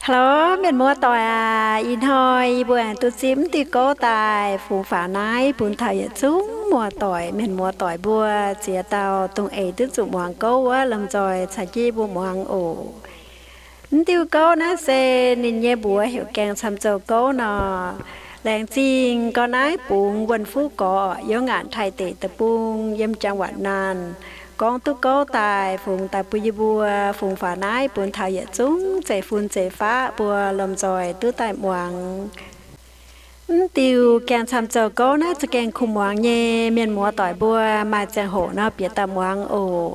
Hello, mienh muoz-doic aac, ih hnoi yie mbuo aengx duqv zipv mv diuh gouv daaih fungx faaux naaiv bun taux yietc zungv muoz-doic, mienh muoz-doic mbuo ziex dauh dongh eix duqv zuqc muangx gouv wuov lomh nzoih caux jienv yie mbuo muangx oc. Mv diuh gouv naaiv se ninh nyei mbuox heuc Gaengh Camv Zoux Gouv nor. Laengz zingh gau naaiv bungx Wuonh Fuqv Gorx, youz ngaanc Taiv deic deic-bung, yiem จังหวัดน่าน, gorngv duqv gouv daaih fungx daaih bun yie mbuo fungx faaux naaiv bun taux yietc zungv zeiv-fun zeiv-faqv mbuo lomh nzoih duqv daaih muangx. Mv diuh Gaengh Camv Zoux Gouv naaiv za'gengh kuh muangx nyei, mienh muoz-doic mbuo maaih ziangh hoc nor bieqc daaih muangx oc.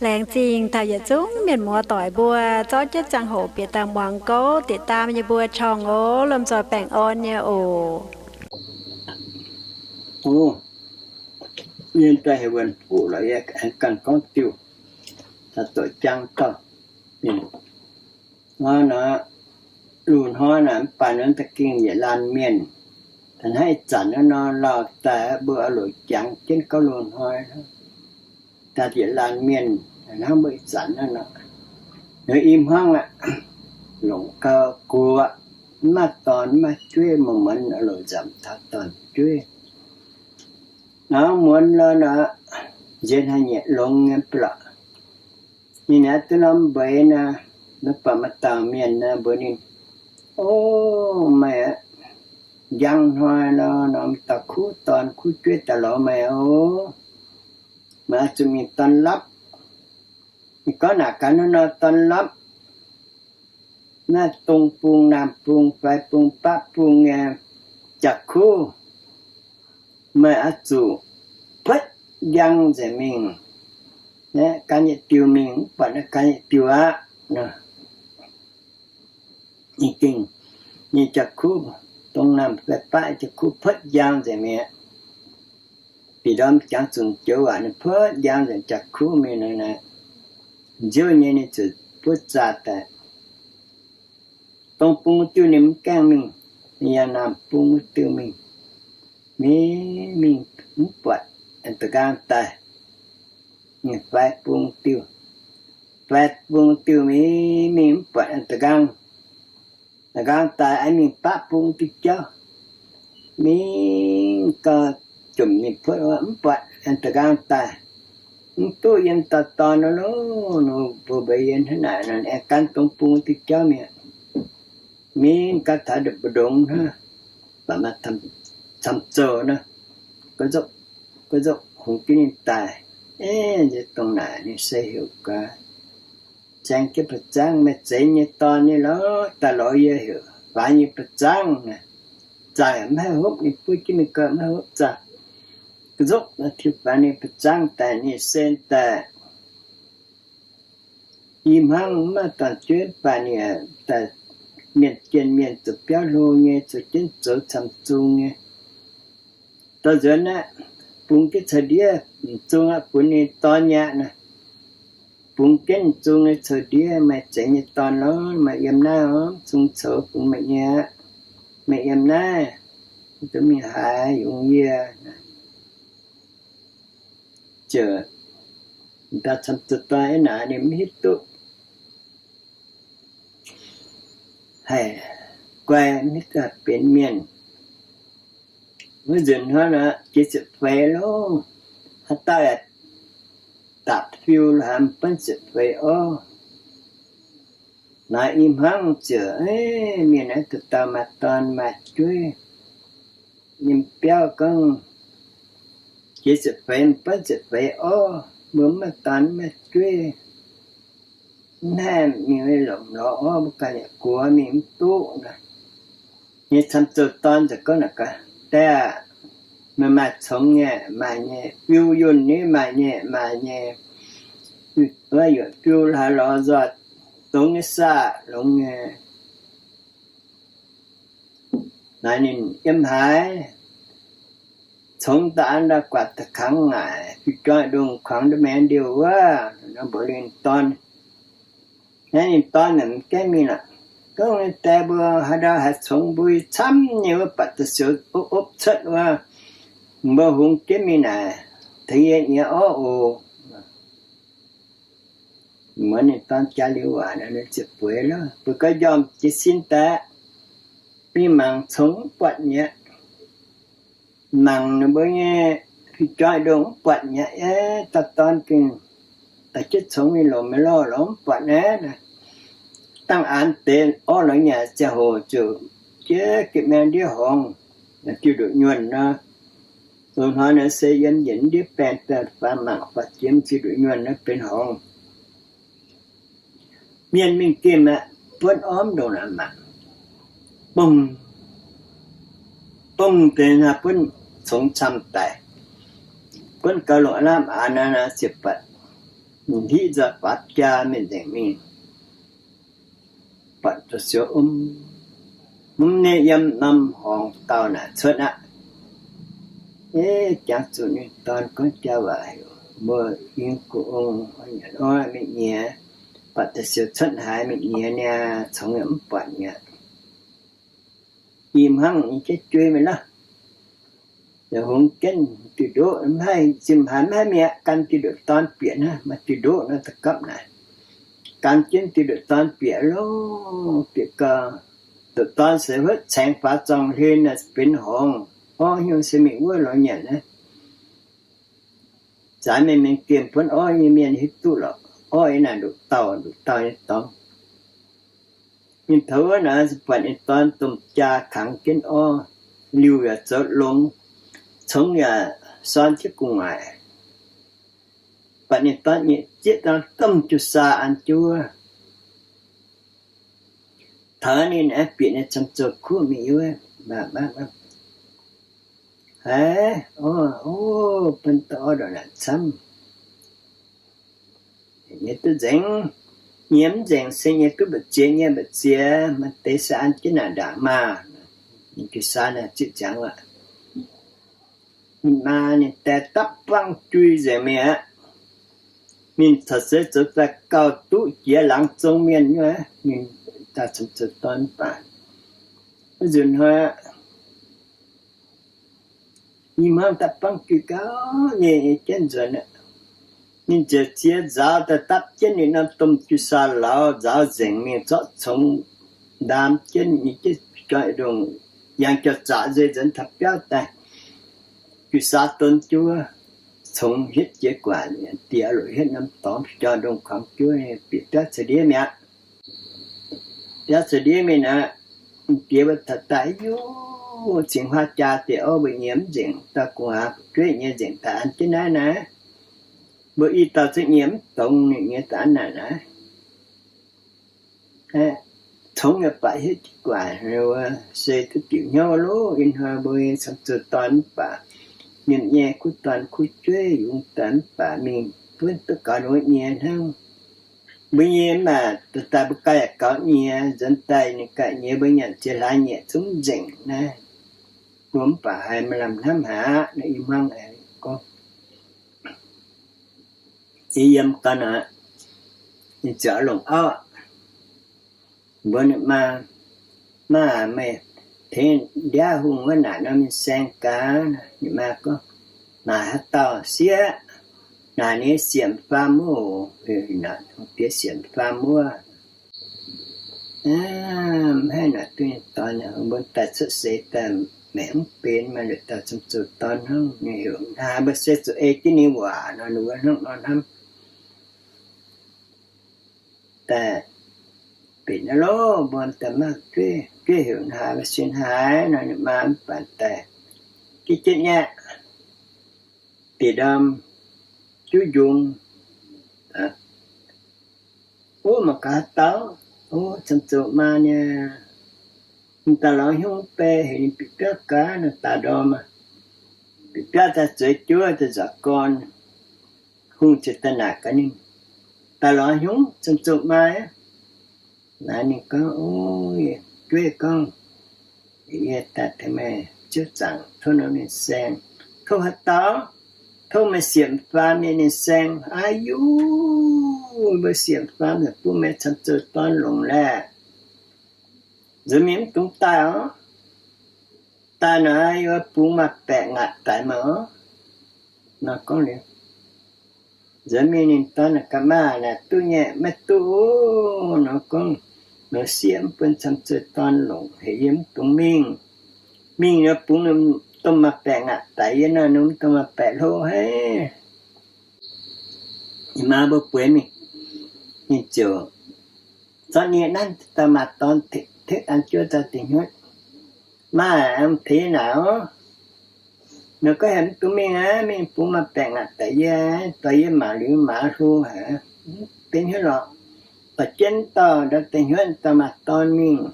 Laengz zingh taux yietc zungv mienh muoz-doic mbuo zorqv jienv ziangh hoc bieqc daaih muangx gouv, ติดตาม yie mbuo ช่อง oc. Lomh nzoih baengh orn nyei oc. Ov, yie daaih heuc Wuonh Fuqv lorqc, yie aengx ganh gorngv diuh, zoux jang dauh mienh. Hnoi nor, luh hnoi naaic mv baac nor za'gengh yietc laanh mienh. Hnangv ih zanc naaiv nor lauh daaih mbuo oix loc jangx jienv gauh luh hnoi, daaih yietc laanh mienh hnangv mbuo ih zanc naaiv nor. Yiem i hmuangv aqv, longc gau guoqv, mv maaih dorn mv maaih jueiv, muonz-muonz oix loc nzamc taux dorn jueiv. Nor muonz lorqc nor, nziex haaix nyungc longx nyei ba'laqc. Ninh naaiv duqv norm mbeix naaiv, mv baac maaih dauh mienh naaiv mbuox ninh, Ov, meih aqv, njang hnoi nor, norm dauh kuv dorn kuv jueiv daaih lorz meih oc. Meih oix zuqc mingh dorn lapv. Ninh gorngv naaic gaax hnangv nor, dorn lapv naaiv dong bung, naamh bung, fai bung, baqv bung nyei jaax-kuv, meih oix zuqc puotv njang nzengc mingh, gan yietc diuh mingh, mv buatc gan yietc diuh aqv. Ninh gengh nyei jaax-kuv, dong naamh fai baqv jaax-kuv puotv njang nzengc mi'aqv. Bieqc ndorm jangx zunc joux waac ninh puotv njang nzengc jaax-kuv mingh naaic. Nziouv nyei ninh ziouc buov zaah daaih. Dong bung wuov diuh ninh mv gaengh mingh, ninh yangh naamh bung wuov diuh mingh. Mingh mingh mv buatc, aengx da'nqaang daaih. Mingh fai bung diuh, fai bung diuh mingh mingh mv buatc, aengx da'nqaang, da'nqaang daaih aengx mingh baqv bung diuh jauv. Mingh gau, jomc ninh puotv mv buatc, aengx da'nqaang daaih. Mv duqv yiem dauh dorn nor loh, ninh mbuo mbeix yiem hnangv naaic nor, aengx gan dong bung diuh jauv mi'aqv. Mingh gau taux mbu'ndongx hnangv, baac maaih camv zoux nor, gu'nzogc hungx jienv ninh daaih. Ov, nziex dongh naaic ninh se heuc gaax, Zaeng jienv ba'zangv, meih zeiz nyei dorn nyei lorqc, daaih lorz yie heuc faaux nyei ba'zangv naaic. Zaah mv haih hopv, ninh buov jienv mingh gau mv haih hopv zaah. Gu'nzogc nor tiuv faaux ninh ba'zangv daaih, ninh sen daaih. I hmuangv mv maaih dorn-jueiv, mv baac ninh daaih mienh jienh mienh zoux biauv hlo nyei, zoux jienv zoux camv zung nyei. Dorh nzuonx aqv, bungx jienv cou-ndiev, m'zung aqv, bun ninh dorn nyei aqv. Bungx jienv m'zung nyei cou-ndiev, meih zeiz nyei dorn lorqc, meih yiem naaiv oc, m'zung coux bungx meih nyei aqv. Meih yiem naaiv, mv dungx mingh haaix, yungz yie. Ziouc dauh camv zoux dorn aeqv, naaic ninh mv hiuv duqv haih guai, mv hiuv duqv haih benx mienh. Wuov nzunc hnoi nor, jiex ziepc feix loh, haaix dauh yaac dapc fiu lo haaix, m'bunv ziepc feix orv. Naaiv i hmuangv ziouc, mienh naaiv dauh dauh maaih dorn maaih jueiv. Yiem biauv gorngv, jiex ziepc feix, m'bunv ziepc feix orv, mbuo mv maaih dorn mv maaih jueiv, mv haih mingh lomc lorz orv, mbuo ganh yaac guoqv mingh mv duqv nor. Nyei camv zoux dorn ziouc gorngv naaic gaax, Diex aac, meih maaih congx nyei maaih nyei, fiu yunh nyei maaih nyei maaih nyei, wuov yuoqc fiu haaix lorz nzoih dongz nyei saah, longx nyei. Naaiv ninh yiem haaix, congx daaih an ndau guatc da'kangx ngaaic, fiu joih ndongh kuangx ndau maengx ndiouh wuov, nor mbuox ninh dorn. Naaiv ninh dorn naaic mv gaengh mingh aqv. Gorngv ninh diex mbuo haaix ndau haaix congx mbuo camv nyei wuov, buatc da'siouc opv opv cuotv wuov, mbuo hungx jienv mingh naaic, tengx yie nyiex orv oc. Muonz ninh dorn jaa liuz waac nor, ninh ziouc bueix lorqc, bueix gau njormh jiez sin daaih, mingh mangc congx mv buatc mi'aqv. Mangc ninh mbuo nyei fih joih ndongh mv buatc mi'aqv. Aeqv, dauh dorn gengh daaih jienv congx mingh longc meih lorh lorz mv buatc naaiv. Dangh aanx deix orv lorz nyanc ziangh hoc ziouc jiex ga'maeng ndiev horngz, diuh nduqc nyuonh nor. Zoux hnoi nor se yiem yienc ndiev baengh daaih faaux mangc faaux jiex m'zing nduqc nyuonh nor benx horngz. Mienh mingh gemh aqv, buonv orv ndongc naaic mangc, bongh, bongh deix nor buonv congx camv daic. Buonv gau longc lamh aanx naaiv, naaiv ziouc buatc hiv nzoih faaux jaa mienh nzengc mingh. Buatc zoux siou om, mv nyei yiem norm horngz dauh naaic cuotv aqv. Aeqv, jangx zuqc ninh dorn gorngv jaa waac heuc mbuo yiem gu'ong nyanc orv mingh nyiex, buatc da'siou cuotv haaix mingh nyiex niaa, congx yaac mv buatc mi'aqv. Ih hnangv nyei jiex jueiv mingh lorqc. Yaac hungx jienv diuh ndoqv mv haih, zinh haaix mv haih mi'aqv, gan diuh ndoqv dorn bieqc hnangv, maaih diuh ndoqv nor da'gapv naaic. Gan jienv diuh ndoqv dorn bieqc lorqc, bieqc gau, ndoqv dorn se huotv caengx faaux zorngh hlen naaic benx horngz. Orv hnyouv se mingh wuov lorz nyanc naaiv. Zaaix mienh mingh gemh buonv orv nyei mienh hiuv duqv lorqc. Orv yiem naaic ndoqc dauh ndoqc dauh nyei dorngx. Ninh taux wuov naaic, buatc ninh dorn domh jaa kangx jienv orv, liuh yaac zoux longx, congx yaac sorn jienv gu'nguaaic. Buatc ninh dorn nyei zieqv dangh domh jiu-saa an jienv wuov. Taux ninh aengx bieqc ninh camv zoux kuv mingh wuov, haiz, o, o, bun dauh orv ndongc naaic camv. Nyei duqv nzengc, nyei mv nzengc se nyei duqv mbu'ziex nyei mbu'ziex, maaih deix se an jienv naaic ndaangc maah. Ninh jiu-saa naaic zieqv ziangx aqv. Ninh maa ninh dae dapv buangv jui nzengc mi'aqv. Ninh caux seix zoux daaih gauh duqv jiex laangz zong mienh nyei, ninh daaih camv zoux dorn mv baac, wuov nzunc hnoi aqv, ih hmuangv daaih buangv jui gauh nyei jienv nzuonx aqv. Ninh ziouc ziex nzaaux daaih dapv jienv ninh norm domh jiu-saa lauz, nzaaux nzengc mingh zorqv congx ndaam jienv, ninh jienv joih ndongc yangh jauv-zaqc nzeix nzuonx taux biauv daaih. Jiu-saa don jienv wuov, congx hietv jiex gu'nguaaic, diex loc hietv norm dorngx, joih ndongc kuangx jienv bieqc biauv caux ndiev mi'aqv. Biauv caux ndiev mingh aqv, diex mbuo taux daaih, Yov, cingx huaav jaa deix orv mbuo nyiex mv nzengc, dauh gu'nguaaz fu'jueiv nyiex nzengc daaih an jienv naaiv naaiv. Mbuo i dauh zungv nyiex mv dongz, ninh nyiex daaih an naaic naaiv. Congx yaac baac hietv jiez gu'nguaaic, se duqv diuc hnyouv loh. Ih hnoi mbuo nyei camv zoux dorn mv baac, nyiemc nyei kuv dorn kuv jueiv yungz daaih mv baac mingh buonv duqv gaux ninh nyei hnangv. Mbuo nyei mv baac daaih mbuo ganh yaac gaux nyei, nzuonx daaih ninh ganh nyei, mbuo nyanc ziex hlaax nyieqc zungv nzengc naaiv. Mbuo mv baac haiz maaih lamh hnamv haic aqv. Naaiv i hmuangv gorngv, i yiem gau naaic, ninh ziouc longc auv mbuox ninh maa, Maa, meih tengx ndiav hungh wuov naaic nor mingh saeng gaax. Ninh maa gorngv, Naaic haaix dauh sieqv? Naaic ninh siemc faam wuov oc. Diex siemc faam wuov. Mv haih naaic duqv ninh dorn, mbuo daaih cuotv seix daaih maengc mv benx, maaih longc dauh camv zoux dorn hnangv. Ninh heuc hnangv haaix mbuo se zuqc ei jienv ninh waac nor, ninh mbuo hnangv nor hnamv. Daaih benx aqv loh, mbuo daaih maiv jueiv, jueiv heuc hnangv haaix mbuo sin haaix nor, ninh maa mv baac daaih jienv jienv nyaqv bieqc ndorm juv njungx. Ov, mangc gaax haaix dauh? Ov, camv zoux maa niaa. Ninh daaih lorz hnyouv mv bei, heuc ninh bieqc biauv gaax nor, daaih ndorm aqv. Bieqc biauv daaih zueiz juov daaih nzorqc gorn. Hungh ziouc daaih naaic gaax ninh, Daaih lorz hnyouv, camv zoux maa? Naaiv ninh gorngv, Ov, jueiv gorngv, yie daaih tengx meih ziouv zaangc tov norm ninh saeng. Tov haaix dauh? Tov meih siemc faam nyei ninh saeng. Aa yuv, mbuo siemc faam yaac bun meih camv zoux dorn longc laeh. Nzuonx mingh mv dungx daaih oc. Daaih naaic yie bungx maaih baeqc ngaatc daic maah oc. Nor gorngv liuz, Nzuonx mingh ninh dorn naaic gaax, Maah, naaic duqv nyei, maiv duqv nor gorngv, nor sieqv mv bun camv zueih dorn longc, heuc yie mv dungx mingh. Mingh nor bungx domh maaz-baeqc ngaatc daic yie nor, mv domh maaz-baeqc hlo haic. Ninh maa mbuo bueix mingh, ninh ziouc zorqv nie nanv dauh maaz dorn, tek an juov daaih dingc hnyouv. Maah, mv tengx naaic oc. Nor gorngv heuc mv dungx mingh aqv, mingh bungx maaz-baeqc ngaatc daic yie, dorh yie maaz liuz maaz hlo haic, dingc hnyouv lorqc. Dorh jienv dauh ndau dingc hnyouv dauh maaz dorn mingh.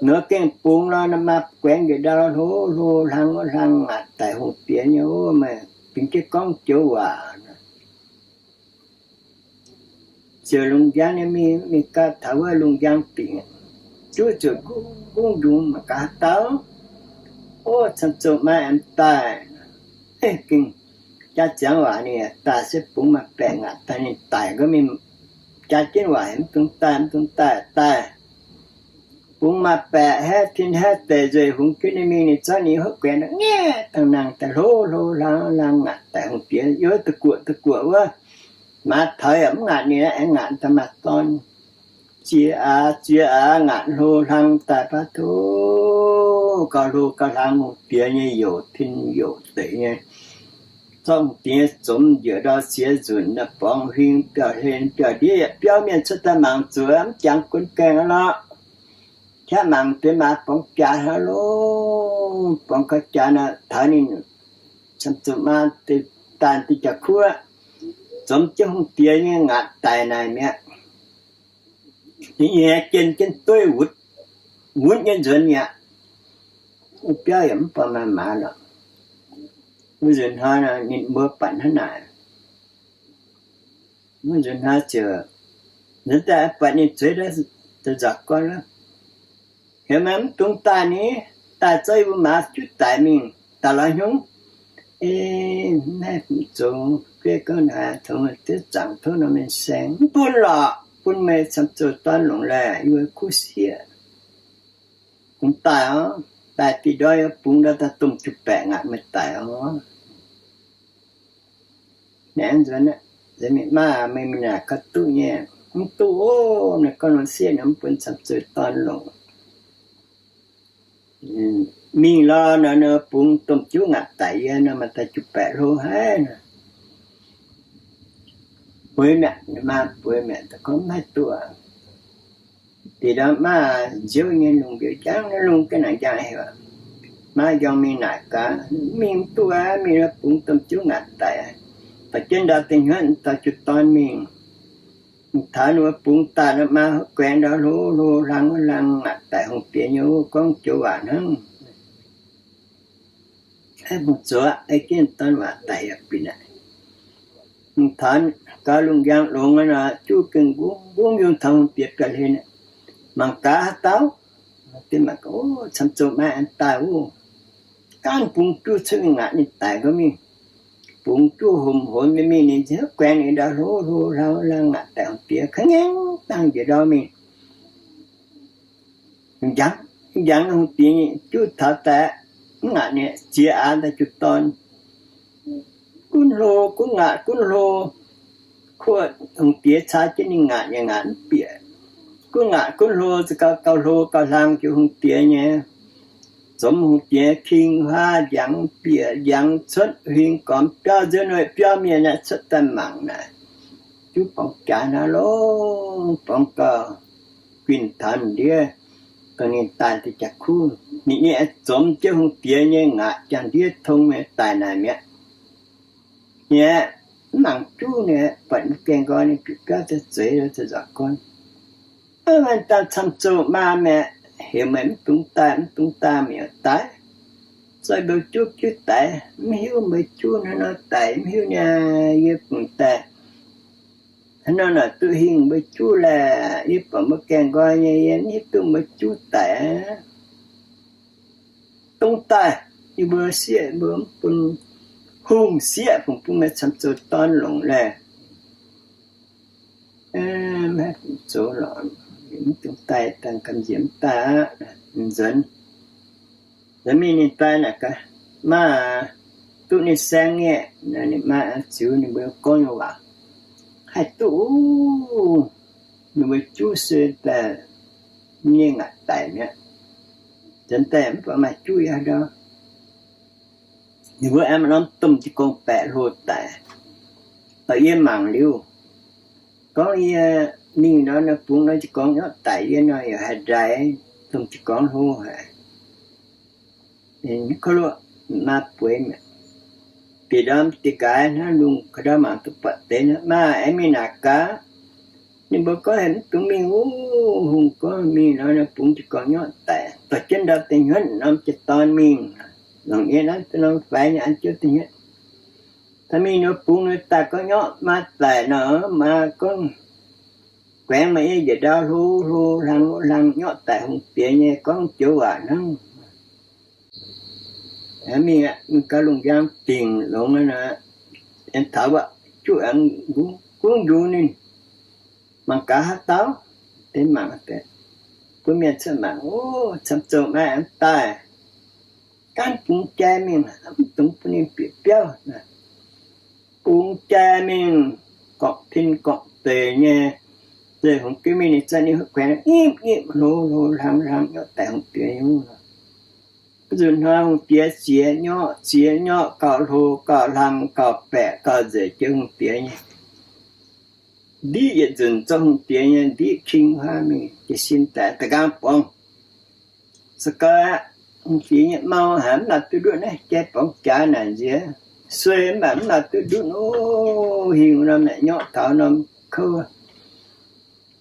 Nor gengh bungx lorz, maa guaengx njiec ndau hlo hlo hlang wuov hlang ngaatc daic hungh diex nyei oc. Meih bingx jienv gorngv joux waac. Ziouc lungh njang nyei mingh, mingh gau taux wuov lungh njang dingc, juv ziouc nqungv ndungx mangc gaax haaix dauh. Ov, camv zoh maa aengx daaih. Gengh jaav ziangx waac ninh daaih se bungx maaz-baeqc ngaatc daaih ninh daic nqa'mingh. Jaav jienv waac mv dungx daaih, mv dungx daaih, daaih. Bungx maaz-baeqc haeqv tin haeqv deic nzueic hungx jienv ninh mingh, ninh zorqv ninh hopv guaengx ngaeqv dangh nangh daaih hlo hlo hlang hlang ngaatc daic hungh diex, yiem duqv guoqv duqv guoqv wuov. Maaz taux yaac mv ngaatc ninh, aengx ngaatc daaih maaz dorn. Ziex aax ziex aax ngaatc hlo hlang daaih baav tov, gauh hlo gauh hlang hungh diex nyei youc tin youc deic nyei. Zorqv hungh diex nyei zomx njiec ndau siex nzunc, naaiv borngz huing biauv-hlen biauv-ndiev yaac biauv mienh cuotv daaih mangc zuqc, mv jangx gunv gaengh aqv lorqc. Qaqv mangc deix maaz borngz jaax hnangv loh, borngz gauh jaax naaic taux ninh camv zoh maa daaih dinh jaax-kuv, zomx jienv hungh diex nyei ngaatc daic naaic mi'aqv. Ninh nyei jien jienv dueiv wutv, wutv nyei nzuonx mi'aqv. Wuov biauv yaac mv buatc maaih maaz lorqc. Wuov nzunc hnoi ninh mbuo buatc hnangv naaic. Wuov nzunc hnoi ziouc nzuonx daaih buatc ninh zueiz nzauc gorn, heuc meih mv dungx daaih ni, daaih zorqv yie mbuo maaz juv daic mingh daaih lorz hnyouv. Ei, naaiv zoux guei gouv naaic, tongx diev zaangc tov norm mienh saeng, mv bun lorqc, bun meih camv zoh dorn longc laeh, yie mbuo kuv sieqv. Bungx daaih oc, daaih dih ndortv yie bungx ndortv daaih domh juv-baeqc ngaatc meih daic oc. Naaiv nzuonx, nzuonx mingh, Maah, meih mingh naaic gauh duqv nyei. Mv duqv oc, naaiv gorngv nor sieqv nor mv bun camv zoh dorn longc. Mingh lorz nor, nor bungx domh juv ngaatc daic yie nor, maaih daaih juv-baeqc hlo haic nor. Bueix mi'aqv, maa bueix mi'aqv, gorngv mv haih duqv. Deix ndorm maa nziouv nyei lungh mbiouh njang, lungh ga'naaiv njang heuc, Maa njorngh mingh naaic gaax, mingh mv duqv aqv, mingh bungx domh juv ngaatc daic. Dorh jienv ndau dingh hnyuotv dorh jiu dorn mingh. Taux ninh mbuo bungx daaih nor, maa guaengx ndau hlo hlo hlang hlang ngaatc daic hungh diex nyei, gorngv joux waac hnangv. Haiv bung zuoqv ei jienv dorn waac daic yaac bieqc naaic. Taux gaux lungh njang longx nor, juv gengh nqungv yungz taux hungh diex biauv-hlen. Mangc gaax haaix dauh? Diex maac gaax, camv zoh maiv an daaih wuov. Gaanv bungx juv cuotv mingh ngaatc ninh daic nqa'mingh. Bungx juv homx honx mingh mingh, ninh ziouc guaengx ninh ndau hlo hlo hlang hlang ngaatc daic hungh diex, ka'ngaengv dangh njiec ndau mingh. Njangx, njangx hungh diex juv taux daaih, mv ngaatc ninh, ziex aax daaih jiu dorn. Gunv hlo, gunv ngaatc, gunv hlo. Kuv hungh diex caa jienv ninh ngaatc yaac ngaatc mv bieqc. Gunv ngaatc gunv hlo, za'gau gauh hlo gauh hlang jienv hungh diex nyei. Zomx hungh diex king huaav njangx bieqc njangx cuotv huing gormx biauv nziouv, biauv mienh aeqv, cuotv daaih mangc naaic. Juv borngz jaax naaiv longx, borngz gauh guinh taux ndiev, dongh ninh daaih deix jaax-kuv. Ninh nyei zomx jienv hungh diex nyei ngaatc jangx ndiev tong nyei daic naaic mi'aqv. Ninh mv mangc juv, ninh buatc gaengh nqoi, ninh bieqc biauv daaih zueiz, zueiz nzauc gorn. Ov, maaih dauh camv zoh maa mi'aqv, heuc meih mv dungx daaih, mv dungx daaih, meih yaac daaih. Zoih mbuo juv juv daic, mv hiuv mbuo juv hnangv nor daic, mv hiuv niaa, yie bungx daaih hnangv nor naaic duqv hingh mbuo juv laeh. Yie buatc mbuo gaengh nqoi nyei, yie mv hiuv duqv mbuo juv daic aqv. Dungx daaih, yie mbuo sieqv, mbuo mv bun hungh sieqv fungx bun meih camv zoh dorn longc laeh. Maiv zoux lorqc, mv dungx daaih, dangh gamh nziex mv daaih aqv. Nzuonx, nzuonx mingh ninh daaih naaic gaax, Maa, duqv ninh saeng nyei. Ninh maa ziux ninh mbuo gorngv nyei waac. Haih duqv, ninh mbuo juv se daaih nyei ngaatc daic mi'aqv. Zanc daaih mv baac maaih juv yaac ndau. Ninh mbuo aengx maaih norm domh jiu gorngv baeqc hlo daic. Yie mangc liuz, gorngv yie mingh nor, bungx nor jiu gorngv nyorqv daic, yie nor yaac haih ndaix domh jiu gorngv hlo haic. Ninh kov luoqc maa bueix mi'aqv. Bieqc ndorm dieh gaaix hnangv, lungh ga'ndau mangc duqv buatc deix, maa aengx mingh naaic gaax. Ninh mbuo gorngv haic mv dungx mingh wuov. Hungh gorngv mingh nor, bungx jiu gorngv nyorqv daic, dorh jienv ndau deix hnyunv norm jiez dorn mingh. Longc yie naaiv norm faix nyei an jienv deix hnyunv. Daaih mingh nor bungx nor daaih gorngv nyorqv maa daic nor, maa gorngv, guaengx maaih yie njiec ndau hlo hlo hlang hlo hlang nyorqv daic hungh diex nyei gorngv joux waac hnangv. Mingh aqv, mingh gau lungh njang dingc longx aqv. Aengx taux wuov, juqv aengx kungx njuix ninh, mangc gaax haaix dauh. Deix mangc, bun mienh cuotv mangc, o, camv-zoux maaih aengx daaih. Gaanv bungx jai mingh, mv dungx bun ninh bieqc biauv. Bungx jai mingh, gorngv tin gorngv deic nyei. Zeiz hungh diex mingh, ninh zanc ninh huotv guaengx nyipv nyipv hlo hlo hlang hlang nyorqv daic hungh diex nyei. Nzunc hnoi hungh diex ziex nyorqv ziex nyorqv gauh hlo gauh hlang gauh baeqc gauh nzeic jiex hungh diex nyei. Ndiqv yietc nzunc zorqv hungh diex nyei ndiqv king huaav mingh, jiez sin daic da'nqaang borngz. Se gorngv aqv, hungh diex nyei mau haic, mv maaih duqv ndutv naaiv jai borngz jaax naaic nziex, suei mv baac mv maaih duqv ndutv. O, hingh norm naaic nyorqv taux norm kouv,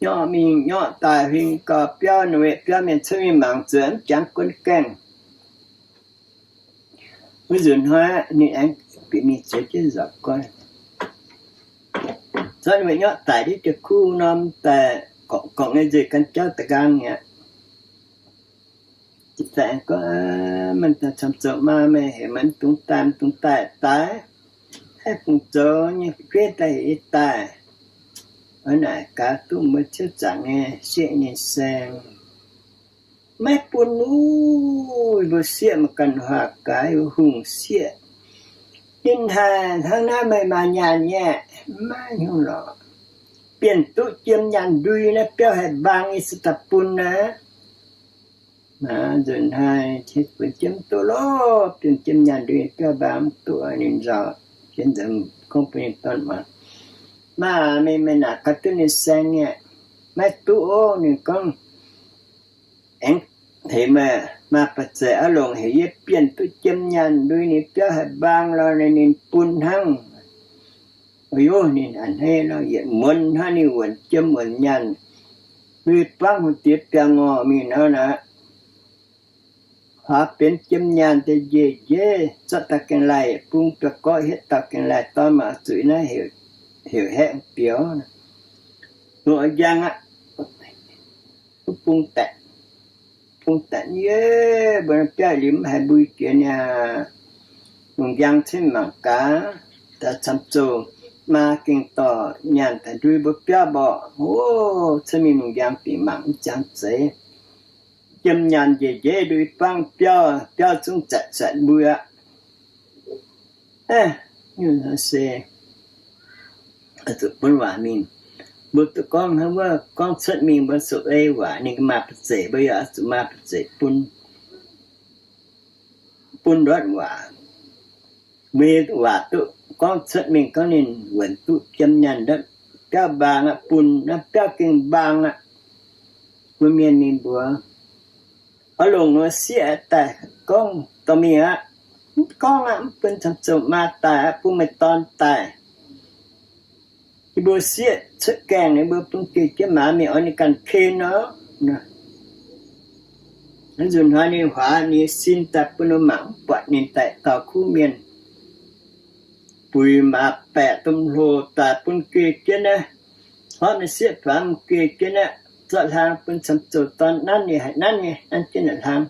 nyorqv mingh nyorqv daaih huing gauh biauv, ninh weic biauv mienh cuotv mingh mangc zuqc mv jangx guon gaengh. Wuov nzunc hnoi ninh aengx bieqc mingh zeix jienv nzauc goiv. Zorqv ninh mbuo nyorqv daic ndiev jiex kuv norm daaih, gorngv nyei nzeic gan jauv da'nqaang mi'aqv. Daaih aengx gorngv, Maaih daaih camv-zoux maa, meih heuc maiv dungx daaih, maiv dungx daaih, daaih haih bungx zoux nyei jueiv daaih heuc yie daaih. Oix naaic gaax duqv mbuo ciouv zaangc nyei sieqv nyei saeng. Maiv bun wuov, mbuo sieqv maaih ganh huaax gaax, hungh sieqv. Ninh haic hnangv naaiv meih maaih nyaanh nyei, maiv nyungc lorqc. Bienh duqv jiem nyaanh ndui naaiv biauv haih mbaang, yie se daaih bun naaiv. Nzunc hnoi bun jiem duqv lorqc, bienh jiem nyaanh ndui biauv mbaang mv duqv. Ninh nzauc jienv nzengc gorngv bun ninh dorn muoz, Maa, meih, meih naaic gaax duqv ninh saeng nyei? Maiv duqv ov. Ninh gorngv, Aengx heuc meih maa ba'zeic aqv, longc heuc yie bienh duqv jiem nyaanh ndui ninh biauv haih mbaang lorqc, ninh bun hnangv. Ov, ninh a'hneiv nor, yietc muonz hnangv ninh wuonc jiem wuonc nyaanh, lui buangv hungh diex biangh ngorc mingh nor naaic, huaax benx jiem nyaanh deix njiec njiec, zorqv dauh gengh laih bung biauv-gorqv hietv dauh gengh laih dorn mangc zuqc naaiv heuc haeqv biouz. Lungh njang aqv, bung daeqc, bung daeqc nyei, mbuo biauv-limc mv haiz mbui jiex niaa. Lungh njang cuotv mingh mangc gaax, daaih camv-zoux maa gengh dorh nyaanh daaih ndui mbuo biauv mborqv. Ov, cuotv mingh lungh njang dingc mangc mv jangx zeiz. Jiem nyaanh njiec njiec ndui buangv biauv, biauv zungv zatc zatc mbui aqv. Aav, se zuqc bun waac mingh. Mbuo duqv gorngv hnangv wuov, gorngv cuotv mingh mbuo zuqc ei waac, ninh ga'maah ba'zeic, mbuo yaac zuqc maah ba'zeic bun, bun ndortv waac. Mbuo waac duqv gorngv cuotv mingh gorngv ninh wuonc duqv jiem nyaanh ndortv biauv mbaang aqv, bun naaiv biauv gengh mbaang aqv. Mbuo mienh ninh mbuox, Oix longc nor sieqv daaih gorngv dorh mingh aqv. Mv gorngv aqv, mv bun camv-zoux maa daaih aqv, bun meih dorn daaih. Yie mbuo sieqv cuotv gaengh, ninh mbuo bun geh jienv maaz mingh oix ninh ganh ken nor. Nzunc hnoi ninh huaax ninh sin daaih bun mbuo mangc, mv buatc ninh daaih dauh kuv mienh. Buix maaz baeqc domh hlo daaih bun geh jienv naaiv. Horpc ninh sieqv faaux geh jienv naaiv, zorqv hlang bun camv-zoux dorn nanv nyei, haiz nanv nyei, nanv jienv naaic hlang.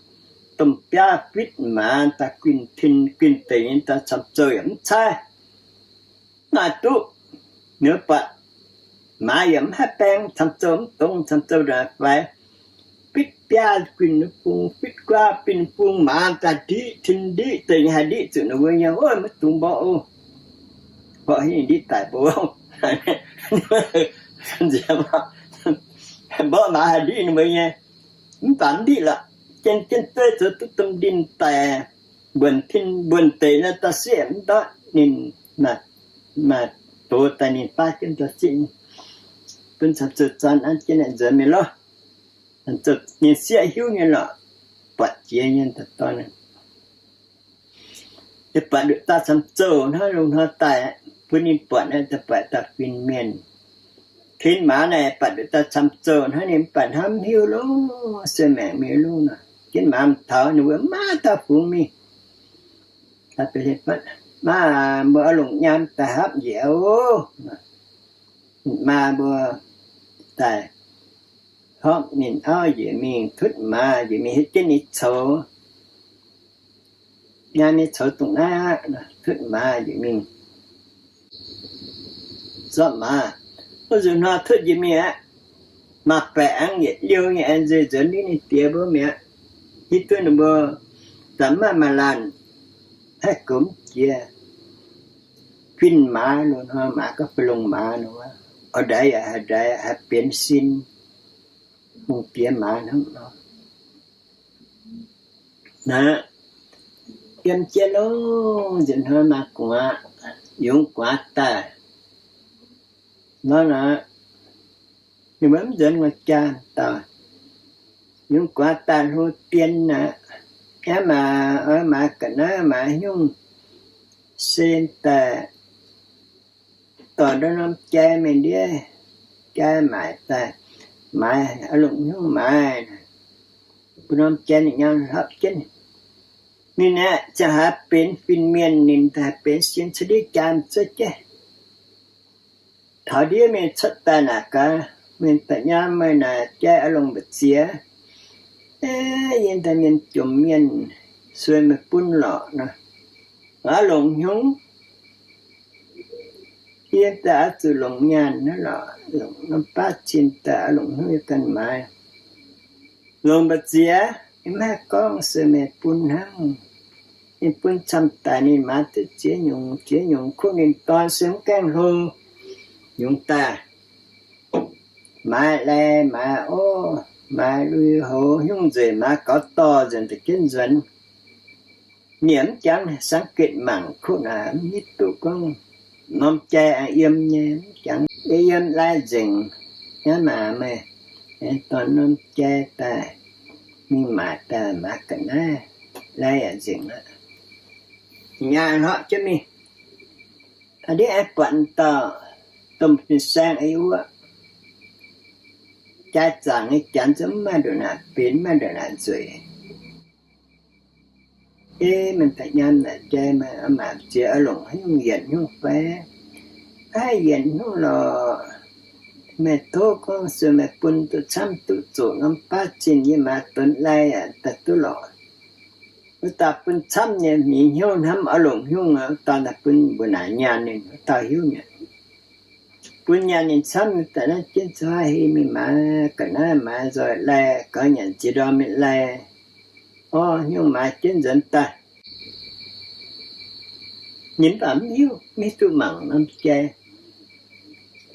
Domh biaav fitv maaz daaih guinh tin guinh deic nyei daaih camv-zoux yaac mv caaiv. Maaih duqv, ninh buatc maaz yaac mv haih baeng, camv-zoux mv dongz, camv-zoux ndongc faix. Fitv biaav guinh bung, fitv guaav guinh bung, maaz daaih ndiqv tin ndiqv deic nyei, haih ndiqv zuqc ninh mbuo nyei. Ov, maiv dungx mborqv ov. Mborqv hingv ninh ndiqv daic mbuo. Mborqv maaz haih ndiqv ninh mbuo nyei, mv baac mv ndiqv lorqc. Jienv jienv dueiv zoux duqv domh ndin daic, mbuonx tin mbuonx deix naaiv dauh sieqv mv ndortv ninh, maaih doz daaih ninh baav jienv dauh sieqv, bun camv zoux zorn an jienv naaiv nzuonx mingh lorqc. Ninh sieqv hiuv nyei lorqc, buatc jiex nyei daaih dorn. Yie buatc nduqc dauh camv zoux hnangv lungh hnoi daaih, bun ninh buatc naaiv daaih buatc dauh fin-mienh. Kin maaz naaic buatc nduqc dauh camv zoux hnangv ninh mv baac hnamv hiuv longx, se maengc mingh lungh nor. Kin maaz taux ninh mbuo maiv dauh fungx mingh. Maiv, mbuo oix longc nyaam daaih hapv njiec oc. Maa mbuo daaih hopv ninh auv njiec mingh tutv maaz njiec mingh hietv jienv ninh coux. Nyaam nyei coux dongh naaiv aqv, tutv maaz njiec mingh zorqv maaz. Wuov nzunc hnoi tutv njiec mingh aqv, maaih baeqc aengx yietc liouh nyei aengx nzueic nzuonx ninh diex mbuo mi'aqv. Hiuv duqv ninh mbuo za'gengh maaih laanh haih goux mv jiex. Fin-maaz loz-hnoi maaz gorngv ba'longc maaz nor, oix ndaix yaac haih ndaix, haih benx sin, hungh diex maaz hnangv nor. Naaiv yiem jienv longx nzunc hnoi maaih gu'nguaaz, yungz gu'nguaaz daaih nor naaic, ninh mbuo mv nzuonx nguaaz jaa dauh. Yungz gu'nguaaz daaih hlo dien aqv. Hnangv maaz, oix maaz ga'naaiv maaz haaix nyungc, se daaih dorh ndau norm jai mingh ndiev, jai maaic daaih, maaiz oix longc haaix nyungc maaiz. Bun norm jai ninh nyau hlapv jienv. Ninh aeqv, ziangh haaix benx fin-mienh ninh daaih benx sin, cuotv ndiev jaa mingh zuov jaiv. Taux ndiev mingh cuotv daaih naaic gaax, mienh daaih nyaam meih naaic jai oix longc mbu'ziex. Yie daaih mienh jomc mienh, sueih meih bun lorqc nor, oix longc haaix nyungc? Yie daaih oix zuqc longc nyaanh hnangv lorqc, longc norm baav zinh daaih oix longc haaix nyungc daaih maaiz. Longc mbu'ziex, yie maiv haih gorngv, sueih meih bun hnangv. Ninh bun camv daic ninh maaiz duqv ziex nyungc, ziex nyungc kuv ninh dorn se mv gaengh hlo. Nyungc daaih maaiz lai, maaiz orv, maaiz lui-houx, hnyungv nzueic, maaiz gaux dorh nzuonx da'jienv nzuonx. Ninh mv jangx, สังเกต mangc kuv naaic mv hiuv duqv gorngv norm jai aengx yiem nyei, mv jangx. Yie yiem lai nzengc, hnangv naaic meih dorh norm jai daaih mingh maaic daaih maaiz ga'naaiv, lai yaac nzengc aqv. Nyaah hlorpv jienv mingh. Aa, ndiev aengx buatc dauh domh fin-saeng wuov, jai zaangc nyei janx zungv mv maaih ndongc naaic benx, mv maaih ndongc naaic nzueic. Ei, meih daaih nyaam naaic jai, meih maaih ziex oix longc haaix nyungc yienc hnyouv fai? Aav, yienc hnyouv lorqc. Meih tov gorngv sueih meih bun duqv camv duqv zoqc norm baav zinh yie maaiz donx lai yaac daaih duqv lorqc. Wuov dauh bun camv nyei, mingh hnyouv hnamv oix longc hnyouv, wuov dauh daaih bun mbuo naaic nyaanh ninh, wuov dauh hiuv mi'aqv. Bun nyaanh ninh camv daaih naaiv jienv zungv hei mingh maaiz ga'naaiv, maaiz nzoih lai, gaux nyanc ziex ndorm mingh lai, orv hnyouv maaiz jienv nzuonx daaih. Ninh mv baac mv hiuv, mv hiuv duqv mangc norm jai.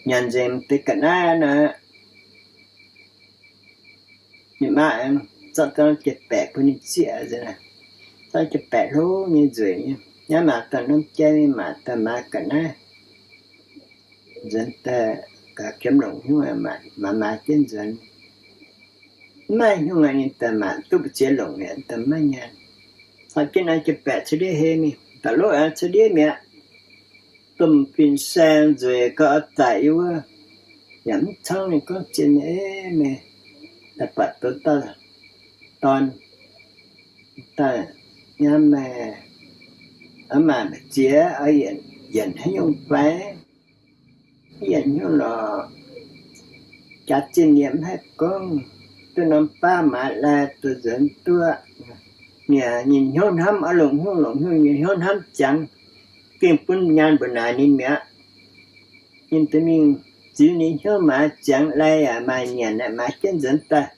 Nyanc nzengc deix ga'naaiv naaic, ninh maa aengx zorqv dauh jai-baeqc bun ninh zieqv. Zorqv jai-baeqc hlo nyei nzueic nyei, naaiv maaiz dauh norm jai, maaiz dauh maaiz ga'naaiv nzuonx daaih, gaax qiemx longc hnyouv maaiz maaiz jienv nzuonx. Mv maaih hnyouv aqv, ninh daaih maaic duqv mbu'ziex longc mi'aqv, daaih maiv nyaanh. Caux jienv naaiv jai-baeqc cuotv ndiev hei mingh, da'lov aengx cuotv ndiev mi'aqv. Domh fin-saeng nzueic gauh oix zaaic yie wuov, yaac mv cangv ninh gorngv zien nyei. Ei meih, daaih buatc douz dauh dorn daaih nyaam meih, oix maaic mbu'ziex, oix yienc haaix nyungc fai? Yienc hnyouv lorqc. Jaax zinh yie mv haih gorngv, duqv norm baav maaiz lai duqv nzuonx duqv. Ninh nyinh hnyouv hnamv oix longc hnyouv, longc hnyouv, nyinh hnyouv hnamv ziangx, gengh bun nyaanh mbuoqc naaic ninh mi'aqv. Ninh deix mingh ziux ninh hnyouv maaiz ziangx lai yaac maaih nyanc maaiz jienv nzuonx daaih.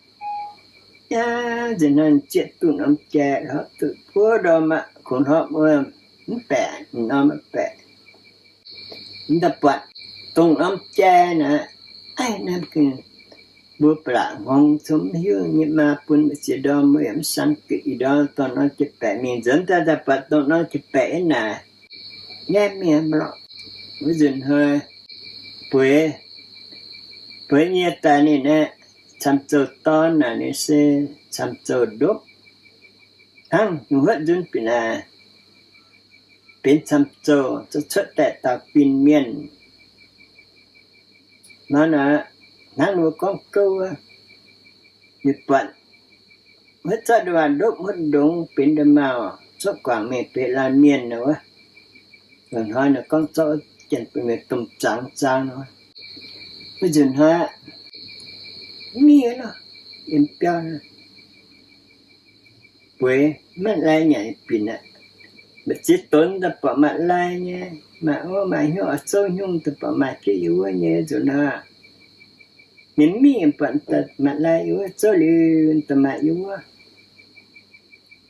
Aav, nzunc hnoi zieqv duqv norm jai, hlorpv duqv buov ndorm aqv, kungx hlorpv wuov, mv baeqc, norm mv baeqc. Mv daaih buatc dongh norm jai naaic, aaih, naaiv gengh mbuo ba'laqc hngongx, zungv mv hiuv nyei maa bun mbu'ziex ndorm, mbuo yaac mv sang gitv ih ndorm, dorh norm jai-baeqc mingh nzuonx daaih, daaih buatc dongh norm jai-baeqc naaic, nyaaiv mingh lorqc. Wuov nzunc hnoi bueix, bueix nyei daaih ninh aeqv, camv-zoux dorn naaic ninh se camv-zoux ndopv hnangv, huotv nzunc bieqc naaic benx camv-zoux, cuotv daaih dauh fin-mienh nor naaic, hnangv ninh mbuo gorngv gouv wuov, ninh buatc huotv zorqv ndongc waac ndopv huotv ndongx benx nda'maauh cuotv guangc mingh benx laanh mienh nor wuov. Nzunc hnoi ninh gorngv zorqv janx-buonc mienh domh zaangz zaang nor. Wuov nzunc hnoi mv mingh lorqc, yiem biauv bueix maiv lai nyanc binc aqv. Mbu'ziex donx daaih buatc maaih lai nyei, maaih orv maaih hnyouv oix zouv nyungc daaih buatc maaih jieqv yiem wuov nyei nzunc hnoi. Ninh mingh buatc daaih maaih lai yiem wuov, zouv liuz daaih maaih yiem wuov.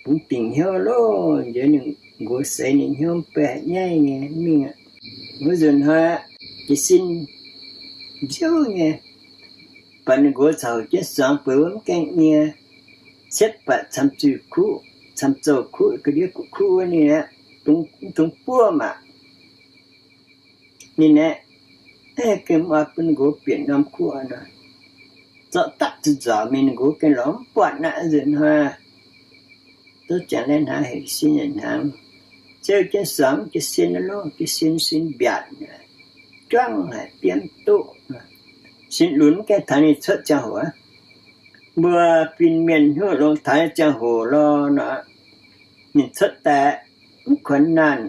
Bungx dingc hnyouv loh, nziex ninh nqox seix ninh hnyouv mv bei haic nyaiv nyei mingh aqv. Wuov nzunc hnoi jiez sin nziouv nyei, buatc ninh nqox caux jienv suangx bueix wuov mv gaengh nyie, cietv buatc camv-zoux kuv, camv-zoux kuv, ga'ndiev kuv kuv wuov ninh aeqv, dungx buov maah. Ninh aeqv, gengh mv oix bun ninh nqox bieqc norm kuv nor, zorqv dapv zuqc nzorc mingh, ninh nqox gengh lorz mv buatc aqv. Nzunc hnoi zouv ziangx laih hnaangx, hec sin hnaangx, ziouv jienv suangx jiez sin loh, jiez sin, sin mbiaatc, juangv haic, biomv duqv. Sin lunx mv gaengh taux ninh cuotv ziangh hoc. Mbuo fin-mienh hnyouv longx taux ziangh hoc lorqc nor, ninh cuotv daaih mv kuonx naanh,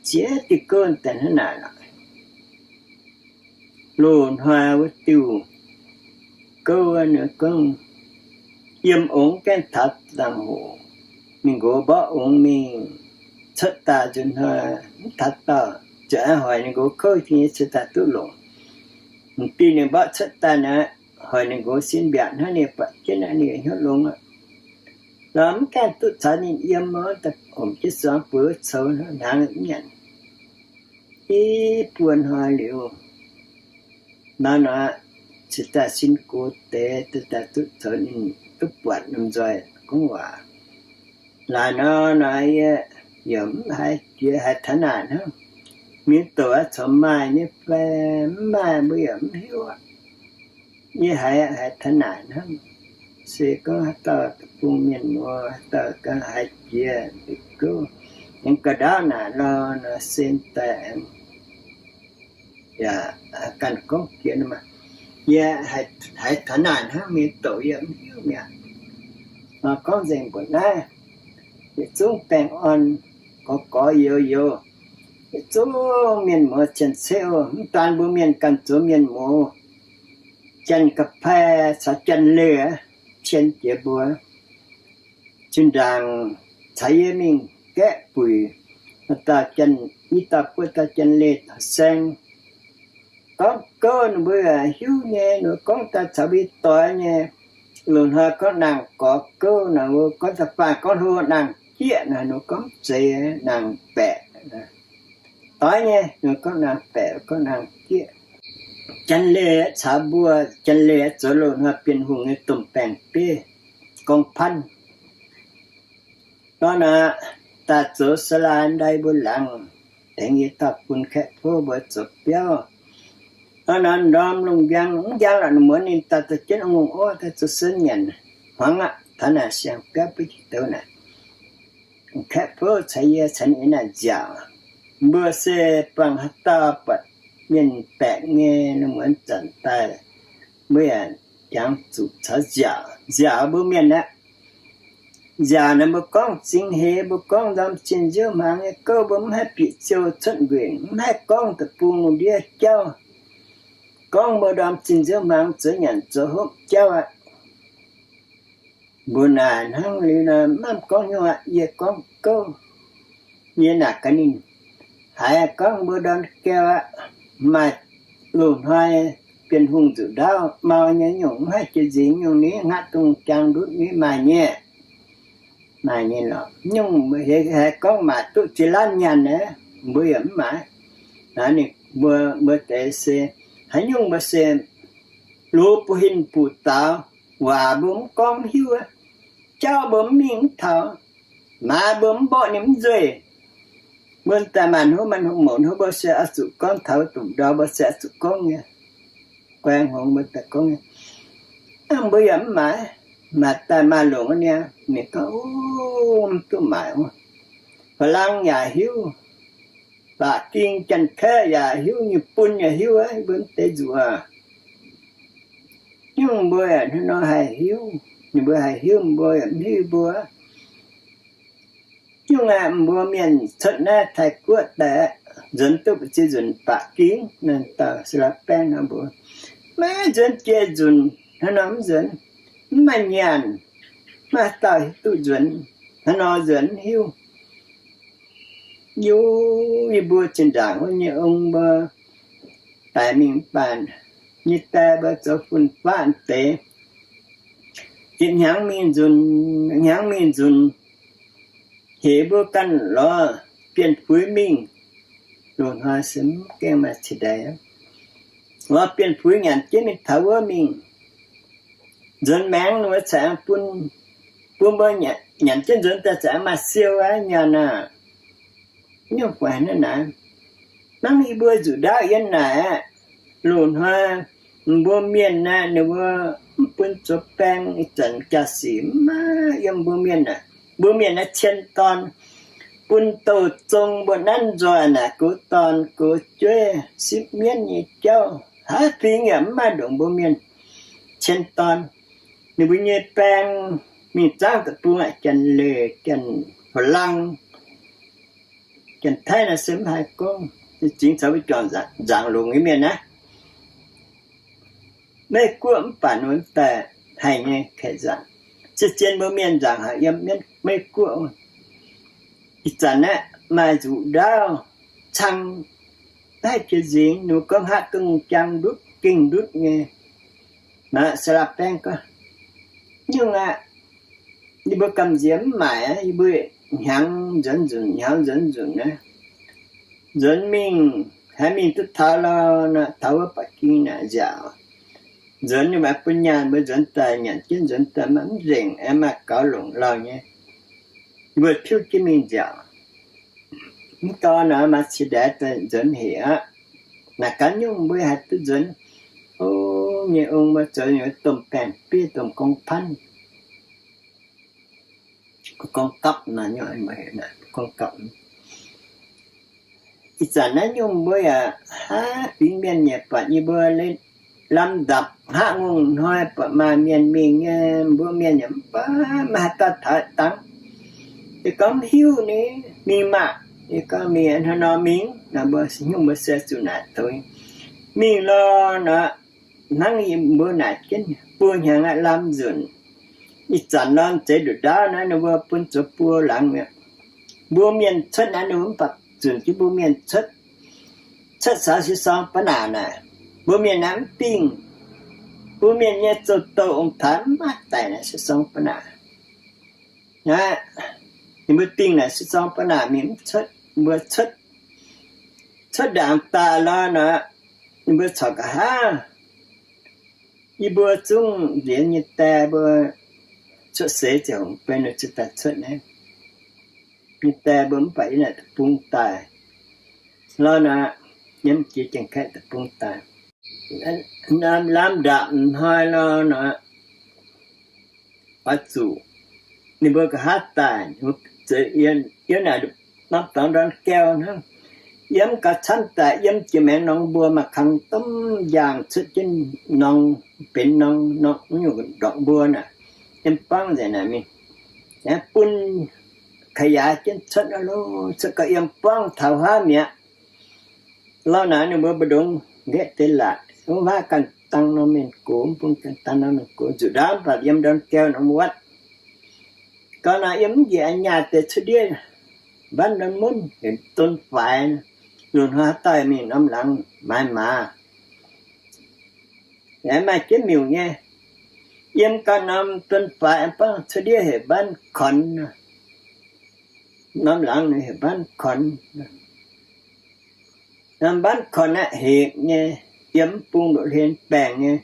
ziex diuh gouv daaih hnangv naaic lorqc. Loz-hnoi wuov diuh gouv wuov ninh gorngv yiem ongx gaengh taux ziangh hoc, ninh nqox mborqv ongx mingh, cuotv daaih nzunc hnoi mv taux dauh, zuqc aqv hoic ninh nqox kouv jiex nyei cingx daaih duqv longc. M'diuh ninh mborqv cuotv daaih naaic, hoic ninh nqox sin mbiaatc hnangv, ninh buatc jienv naaic ninh hnyouv longx aqv. Lorz mv gaengh duqv caux ninh yiem, daaih homc jienv suangx bueix wuov coux hnaangx mv nyanc. I buo hnoi liuz, nor nor, cingx daaih sin gox deix, daaih duqv coux ninh duqv buatc lomh nzoih gorngv waac. Laaix nor nor yie yaac mv haiz jiex, haiz taux naaic hnangv. Mienh doqc aqv, corc maaih nyei fai mv maaih mbuo yaac mv hiuv aqv. Yie haiz, haiz taux naaic hnangv. Se gorngv haaix dauh deic-bung mienh muoz, haaix dauh ganh haiz jiex, gouv aengx ga'ndaauv naaic nor, nor se daaih aengx yaac ganh gorngv jiex nor maah. Yie haiz taux naaic hnangv, mienh doqc yie mv hiuv mi'aqv. Nor gorngv nzengc mbuoqc naaiv, yietc zungv baengh orn, gorx gorx youz youz, yietc zungv mienh muoz cien-ceqv oc. Mv daan mbuo mienh ganh zoux mienh muoz, Janx-Ga'pai caux Janx-Leih cien jiex mbuo. Zinh ndaangc caux yie mingh gaeqv buic, dauh Janx, i dauh buo dauh Janx-Leih saeng. Gorngv gouv ninh mbuo yaac hiuv nyei, ninh mbuo gorngv daaih caux mbuo doix nyei. Loz-hnoi gorngv naang-gorx gouv naaic, mbuo gorngv da'faanh gorngv hlo naang-jieqv naaic, ninh mbuo gorngv mv zeiz, naang-baeqc. Doix nyei, ninh mbuo gorngv naang-baeqc, gorngv naang-jieqv. Janx-Leih caux mbuo, Janx-Leih zoux loz-hnoi Bienh Hungh nyei domh baeng-bieiv, gorngv panv. Nor naaic, daaih zoux saalaa ndai mbuo laangz, tengx yie dauh bun Kaeqv Pouv mbuo zoux biauv. Nor naaic, ndorm lungh njang, mv njang lorqc, muonz ninh daaih dorh jienv ong-ong orv daaih zoux sen nyanc. Hmuangx aqv, taux naaic siang-biauv butv jiex douz naaic. Kaeqv Pouv caux yie caux ninh naaic nziaauc. Mbuo se buangh haaix dauh buatc mienh baeqc nyei, muonz zanc daaih mbuo yaac jangx zuqc caux nziaauc. Nziaauc mbuo mienh aqv. Nziaauc naaic mbuo gorngv zingx heix, mbuo gorngv ndorm zinh nziouv hmuangx nyei gouv, mbuo mv haih bieqc ziouc cuotv nquenc, mv haih gorngv deic-bung lungh ndiev jauv. Gorngv mbuo ndorm zinh nziouv hmuangx zoux nyanc zoux hopv jauv aqv. Mbuo naaic hnangv liuz nor, maiv gorngv nyungc aqv. Yie gorngv gouv, yie naaic gaax ninh, haiz gorngv mbuo ndorm gaeu aqv, maaih loz-hnoi Bienh Hungh nzuqc ndaauv mau nyei nyungc, mv haih jiex nzingx nyungc, ninh hngaqv dungz jangx ndutv nyei, maaih nyei. Maaih nyei lorqc. Nyungc haiz gorngv maaic duqv ziex laanv nyaanh aqv, mbuo yaac mv maaiz. Naaiv ninh Mbuo, mbuo deix se haaix nyungc mbuo se luz buo hin buc daux, waac mbuo mv gorngv mv hiuv, jauv mbuo mv mingh mv taux, maaz mbuo mv mborqv ninh mv nzueih. Mbuo daaih maaih hnyouv, maaih hnyouv, mouz hnyouv, mbuo se oix zuqc gorngv taux domh ndau, mbuo se oix zuqc gorngv nyei. Guai hngongx mbuo daaih gorngv nyei. Mbuo yaac mv maaiz, maaiz daaih maaih longc wuov niaa, ninh gorngv, mv duqv maaiz. Fa'lang yaac hiuv, ba'gi Janx-Kaeqv yaac hiuv, nyei bun yaac hiuv, mbuo mv deix nzuqc aac. Nyungc mbuo yaac hnangv nor haih hiuv, ninh mbuo haih hiuv, mbuo yaac mv hiuv mbuo. Nyungc aqv, mbuo mienh cuotv naaiv Taiv-Guoqv daaih, nzuonx duqv ba'gi nzunc ba'gi, naaiv dauh Saalaa Baengv hnangv mbuo, maiv nzuonx jiex nzunc, hnangv nor mv nzuonx, mv maaih nyanc, maiv dauh hiuv duqv nzuonx, hnangv nor nzuonx mv hiuv. Yie mbuo zinh ndaangc wuov nyei ong mbuo daic mingh mv baac nyei die mbuo zoux fun-faqv deix, yietc hnyangx mingh nzunc, hnyangx mingh nzunc, heuc mbuo ganh lorz bienh fuix mingh. Loz-hnoi se mv gaengh maaih ciex ndaix, lorz bienh fuix nyanc jienv mingh taux wuov mingh. Nzuonx maengx ninh mbuo cingx bun, bun mbuo nyanc jienv nzuonx daaih cingx maaih siou aqv nyanc aac. Nyungc guaix naaiv naaic, hnangv yie mbuo nzuqc ndaauv yiem naaic aqv. Loz-hnoi mbuo mienh naaic ninh mbuo mv bun zoux baeng, ih zanc jaa-sic mv maaih yiem mbuo mienh aac. Mbuo mienh naaiv cien dorn bun douh zong mbuo nanv nzoih naaic, gox dorn gox jueiv sipv mienv nyei jauv, haaix fingx yaac mv maaih ndongc mbuo mienh cien dorn. Ninh mbuo nyei baeng mingh zaangv deic-bung aqv, Janx-Leiz, Janx-Faa^lang, Janx-Taiv naaic se mv haih gorngv, zingx caux mbuo juangc nzaangc longx nyei mienh naaiv. Meiv-Guoqv mv baac ninh daaih haih nyei kaeqv nzaangc. Se zien mbuo mienh nzaangc haic yiem Meiv-Guoqv. Ih zanc aeqv, maaih nzuqc ndaauv cang haih jiex nzingx, ninh mbuo gorngv haav ga'ngong jaang ndutv gengh ndutv nyei. Naaiv Saalaa Baengv gorngv, nyungc aqv, yie mbuo gamh nziex mv maaic aqv, yie mbuo hnyangx nzuonx nzunc, hnyangx nzuonx nzunc naaiv. Nzuonx mingh, haaix mingh duqv taux lauh nor, taux wuov ba'gi naaic nziaauc. Nzuonx ninh maaih bun nyaanh mbuo nzuonx daaih, nyanc jienv nzuonx daaih maaih mv nzengc, aengx maaih gaux longc lauh nyei. Yie mbuo piuv jienv mingh nziaauc. Mv dorh nor maaih ciex ndaix daaih nzuonx hec aqv. Naaic gaax nyungc mbuo haih duqv nzuonx. O, nyei ong mbuo zoux nyei domh baeng-bieiv, domh gong-panv, gong-gapv, gorngv gapv. Ih zanc naaiv nyungc mbuo yaac haav fingx mienh yaac buatc yie mbuo lamh ndapc hngaqv ngongh hnoi buatc maaih mienh mingh nyei, mbuo mienh yaac mv baac maiv haaix dauh taux dangx. Yie gorngv mv hiuv ni, mingh maah. Yie gorngv mingh hnangv nor mingh nor, mbuo nyungc mbuo se zuqc naaic douz mingh lorh nor. Hnangv yie mbuo naaic jienv buo hnyangx aqv, lamh nzunc. Ih zanc lorh zeix nduqc ndaauv naaiv ninh mbuo bun zoux buo laangz mi'aqv. Mbuo mienh cuotv naaiv ninh mbuo mv baac zunc jienv mbuo mienh cuotv. Cuotv caux se sorng ba'naac naaic, mbuo mienh naaiv mv dingh. Mbuo mienh nyei zoux douh ong-taaix mv maaih daic naaic se sorng ba'naac. Aqv, ninh mbuo dingh naaic se sorng ba'naac mingh mv cuotv, mbuo cuotv, cuotv ndaangc daaih lorh nor, ninh mbuo corc nqa'haav. Yie mbuo zungv nziex nyei die mbuo cuotv seix ziouc hngongx benx nor ziouc daaih cuotv naaiv. Nyei die mbuo mv baac yiem naaic deic-bung daaih lorh nor, yiem jiex Janx-Kaeqv deic-bung daaih. Lamh ndapc hnoi lorh nor, oix zuqc ninh mbuo nqa'haav daaih, yiem naaic norm dorngx ndorn gaeu hnangv. Yiem gauh camv daaih, yiem jiex maengx norm mbuo maaih kang domh njaangh cuotv jienv norm, benx norm, norm ndortv mbuo naaic, yiem buangv nzengc naaic mingh, bun ka'yaaic jienv cuotv nor, cuotv gauh yiem buangv taux huaav mi'aqv. Lorh naaic ninh mbuo mbu'ndongx nqaeqv deix laatc, wuov ganh dangh norm mienh gox, bun ganh dangh norm mienh gox, nzuqc ndaauv mv baac yiem ndorn gaeu norm wuotv. Gauh naaic yiem mv njiec nyaah deix cuotv ndiev mbanv ndorn munv, heuc don faix. Loz-hnoi haaix dauh mingh norm laangz maaiz maaz, aengx maaih jienv miuc nyei. Yiem gauh norm don faix aengx buangv cuotv ndiev heuc mbanv kornx. Norm laangz heuc mbanv kornx. Norm mbanv korn aqv hepc nyei, yiem mv bung ndoqv hlen baengc nyei,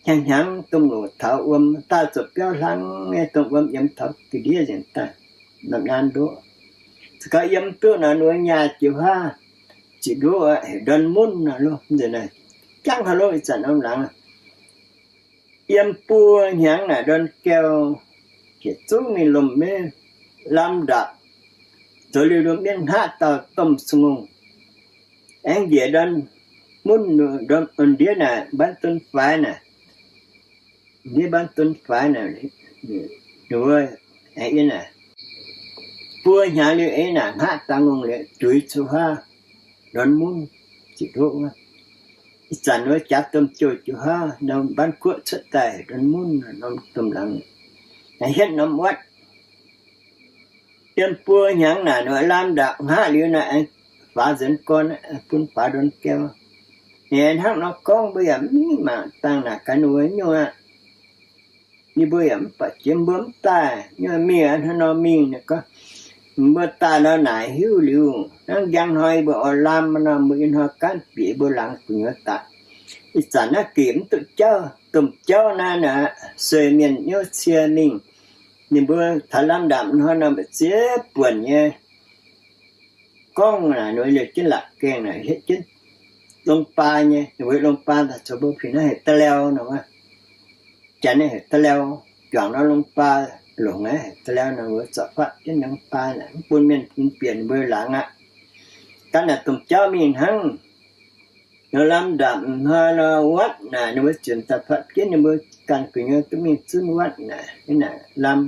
hnyangx-hnyangx domh loc taux wuom, daaih zuqc biauv hlang nyei, domh wuom yiem taux ga'ndiev nzengc daaih, norm naaiv ndoqv. Se gorngv yiem duqv naaic nor nyaah jiu haav, ziqc ndoqv heuc ndorn munv nor loh, nzunc naaiv jangv haaix loh ih zanc norm laangz. Yiem buo hnyangx naaic ndorn gau, yietc zungv mingh lomh meiv lamh ndaapc, zoux liuz ndorm mienv hngaqv dauh domh sung-ong. Aengx njiec ndorn munv, ndiev naaic mbanv dun faix naaic, ndiev mbanv dun faix naaic, aengx yie naaic, buo hnyangx liuz aengx naaic hngaqv dangh lungh liuz juix jiu haav, ndorn munv, ziqc ndoqv wuov. Ih zanc wuov jaax domh jouh jiu haav, norm mbanv guoqv cuotv daaih ndorn munv, norm domh laangz, aengx hietv norm wuotv. Yiem buo hnyangx naaic nor lamh ndaapc hngaqv liuz naaic, aengx faaux nzuonx gorn, bun faaux ndorn gau. Ninh hnangv nor gorngv, mbuo yaac mv mingh mangc dangh naaic gaax ninh wuov nyungc aqv. Ninh mbuo yaac mv baac jiex mbuo mv daaih, nyungc mingh aqv, hnangv nor mingh nor gorngv, mbuo daaih nor naaic hiuv liuz, hnangv njang hnoi mbuo oix lamh nor, mbuo ih hnoi gaanv bieqc mbuo laangz gu'nyuoz daaih. Ih zanc naaiv gec mv duqv jauv, domh jauv naaiv naaic, sueih mienh nyouv cie mingh. Ninh mbuo taux lamh ndaapc hnoi nor mbu'ziex buonc nyei gorngv naaic, ninh liouh jienv laatc gaengh naaic, hietv jienv long baa nyei, ninh mbuo long baa daaih zoux mbuo fih naaiv heuc da'liau nor wuov. Janx naaiv heuc da'liau, juangc nor long baa longc naaiv heuc da'liau nor, ninh mbuo zorc fatv jienv long baa naaic, mv bun mienh bun bieqc ninh mbuo laangz aqv. Ganh naaic domh jauv mingh hnangv. Nor lamh ndaapc hnoi nor wuotv naaic, ninh mbuo ziouc daaih fatv jienv ninh mbuo ganh gu'nyuoz duqv mingh zunv wuotv naaic, naaic lamh.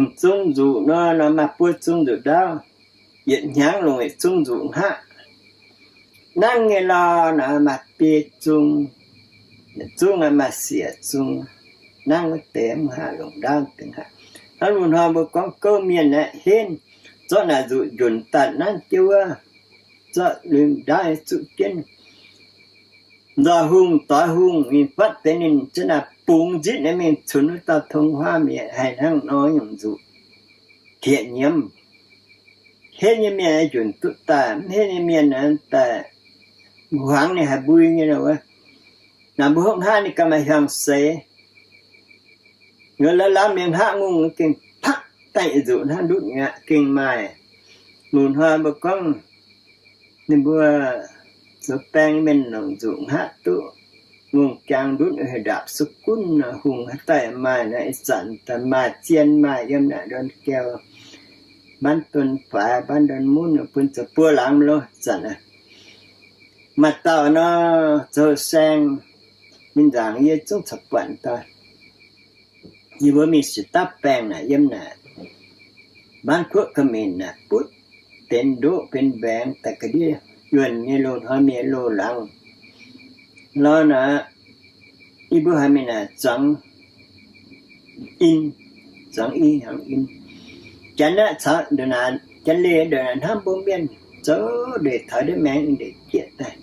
M'zung nzuqc nor, nor maaih buo zung nzuqc ndaauv, yietc hnyangx longc yietc zung nzuqc hngaqv. Nangv nyei lorh naaic maaih biei zung, yietc zungv maaih siec zung. Nangv wuov deix mv haaix longc ndaauv deix hngaqv. Hnangv loz-hnoi mbuo gorngv gouv mienh aeqv, henv zorqv naaic nzuqc njunc daaih nanv jienv wuov, zorqv liuz ndaauv nyei zuqv jienv. Nzoih hungh doix hungh mingh fatv deix ninh ziouc naaic bungx nzitv nyei mingh cunx wuov dauh tong huaav mi'aqv. Haih hnangv nor nyungc nzuqc, qiex nyiemv. Henv nyei mienh njunc duqv daaih, mv henv nyei mienh daaih, hmuangx ninh haih mbui nyei nor wuov. Naaic mbuo hopv hnangv ninh ganh maaih hiuang seix. Nor lamh mingh hngaqv ngongh gengh pakv daaih nzuqc hnangv ndutv mi'aqv, gengh maaih. Loz-hnoi mbuo gorngv ninh mbuo zoux baeng mienh longc nzuqc hngaqv duqv ngongh jaang ndutv heuc ndaapc suv gunv nor, hungh haaix daaih maaih naaiv, ih zanc daaih maaih zien maaih yiem naaic ndorn gau, mbanv don faix, mbanv ndorn munv, bun zoux buo laangz loh zanc. Maaih dauh nor zoux saeng, ninh nzaangc yie zungv corc buatc daaih. Yie mbuo mingh six dapv baengh naaic yiem naaic, mbanv kuoqv ga'minc naaic butv benx ndoqv benx mbaengx daaih ga'ndiev yuonh nyei loz-hnoi mienh loz-laangz. Lorqc naaic, yie mbuo haiz mingh naaic zuangx in, zuangx i hnyangx in. Janx naaiv caux ndongc naaic, Janx-Leih ndongc naaic hnamv mbuo mienh zoux ndeic taux ndiev maengx ndeic jieqv daaih.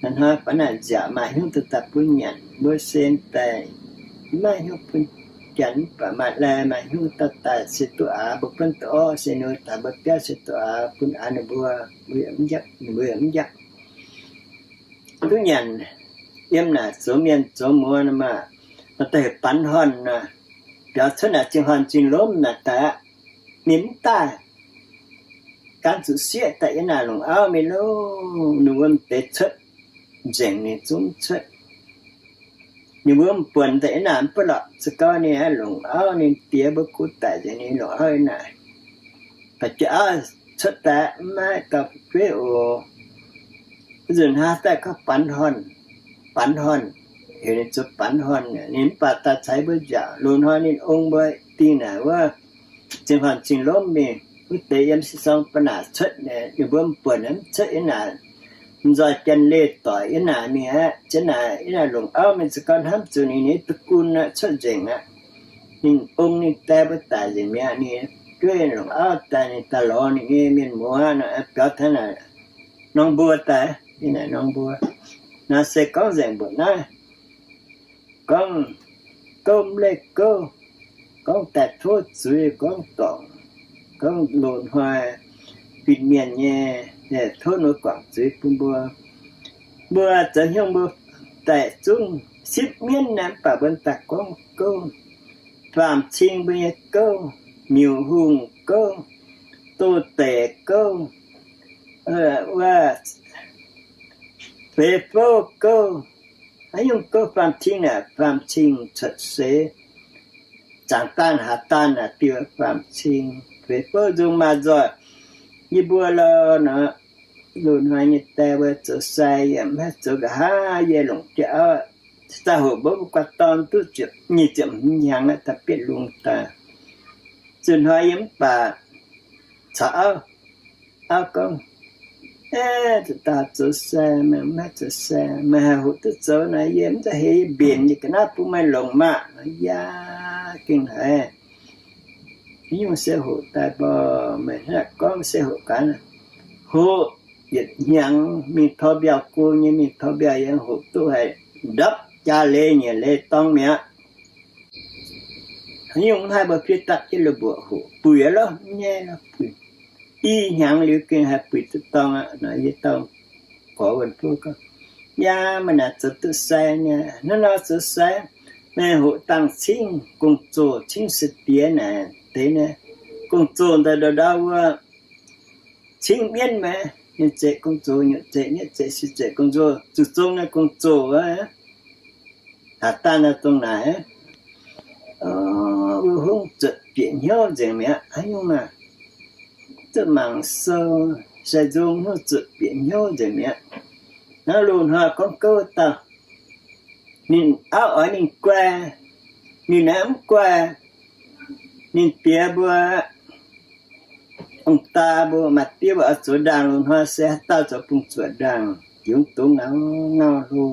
Hnoi-hnoi baac naaic nziaauc maaih hnyouv duqv daaih bun nyanc, mbuo se daaih maiv maaih hnyouv bun Janx, mv baac maaih laih maaih hnyouv daaih daaih se duqv aax, mbuo buonv duqv orv se ninh mbuo daaih, mbuo biauv se duqv aax bun aax ninh mbuo, mbuo yaac mv njapc, ninh mbuo yaac mv njapc. Duqv nyanc yiem naaic zoux mienh zoux muoz nor maah, maaih deix heuc banx horn nor, biaux cuotv naaic zingh horn zingh lomv naaic daaih aqv. Ninh mv daaih, gan zuqc sieqv daaih yiem naaic longc auv mingh loh, ninh wuom deix cuotv nzengc ninh zungv cuotv. Ninh mbuo m'buonc daaih yiem naaic mv baac lorqc, se gorngv ninh longc auv ninh diex mbuo gu daic nzengc ninh longc auv yiem naaic. Baac jiex auv cuotv daaih mv maaih dauh fu'jueiv oc. Nzunc hnangv daaih gorngv banx horn, banx horn, heuc ninh zoux banx horn. Ninh mv baac daaih caux mbuo nziaauc. Loz-hnoi ninh ong mbuo dingh naaic wuov zingh horn zingh lomv mingh, wuov deix yiem si sorng ba'naac cuotv, ninh mbuo m'buonc mv cuotv yiem naaic. M'nzoih Janx-Leih doic yiem naaic mingh aqv. Ziouc naaic yiem naaic longc auv mingh, se gorngv hnamv zuqc ninh nyei duqv gun aqv, cuotv nzengc aqv. Ninh ong ninh dae mbuo daic nzengc mi'aqv. Ninh jueiv longc auv daaih, ninh daaih lorz ninh nyei mienh muoz nor, biaux taux naaic norm mbuo daaih, yiem naaic norm mbuo. Naaiv se gorngv nzengc mbuoqc naaiv, gorngv gouv mv leih gouv, gorngv daaih tov zuiz, gorngv dorngc, gorngv loz-hnoi fin-mienh nyei, tov ninh mbuo guangc zuiz bun mbuo. Mbuo zoux hnyouv mbuo daaih zungv sipv mienv naaiv, mv baac mbuo daaih gorngv gouv, faam-cing mbuo nyei gouv, miuc-hungh gouv, doz-deic gouv, wuov, feix fouv gouv, haaix nyungc gouv faam-cing naaic, faam-cing cuotv seix, zaangc daanh haaz daanh naaic diuh faam-cing, feix fouv nzung maaz nzoih. Yie mbuo lorqc nor, loz-hnoi nyei die mbuo zoux sai yaac mv haih zoux nqa'haav, yie longc jiex auv, daaih hoqc mbuo mv guaix dorn duqv ziepc nyeic ziepc hmz hnyangx aqv, daaih bietv lungh daaih. Zuqc hnoi yie mv baac caux auv, auv gorngv, Aav, zuqc daaih zoux sai, meih mv haih zoux sai, meih haih hoqc duqv zoux nor, yie mv za'heix yie mbenc, yie ga'naaiv bun meih longc maah! Yaac gengh haiz, haaix nyungc se hoqc daaih mborqv, meih hnangv gorngv se hoqc gaax, hoqc yietc hnyangx mingh tor mbiauh go nyei, mingh tor mbiauh yaac hoqc duqv haiz ndapv jaa leiz nyiec leiz dorng mi'aqv. Haaix nyungc mv haih, mbuo fiev dapv jienv lui mbuoqc hoqc, buic aqv lorqc, mv nyaiv lorqc, buic. I hnyangx liuz gengh haih buic duqv dorng aqv. Nor yie dauh gorx wuonh fuqv gorngv, Yaac meih naaic zoux duqv sai nyei. Hnangv nor zoux sai, meih hoqc dangh cingv gong-zoh, cingv se diex naaic deix naaic, gong-zoh daaih ndau ndau wuov cingv mienv maah, nyeic zeqc gong-zoh, nyeic zeqc, nyeic zeqc, si zeqc gong-zoh, zuqc zong naaiv gong-zoh wuov, haaz daanh naaiv dongh naaic, wuov hungv zuotc bieqc hnyouv nzengc mi'aqv. Haaix nyungc maah, zuqc mangc sou, sai nzung hungv zuotc bieqc hnyouv nzengc mi'aqv. Hnangv loz-hnoi gorngv gouv dauh, ninh auv oix ninh guai, ninh naaiv mv guai, ninh diex mbuo, ong-daa mbuo, maaih diev mbuo oix zoux ndaangh, loz-hnoi se haaix dauh zoux bungx zuoqc ndaangh, yungz dungz ngau ngau hlo.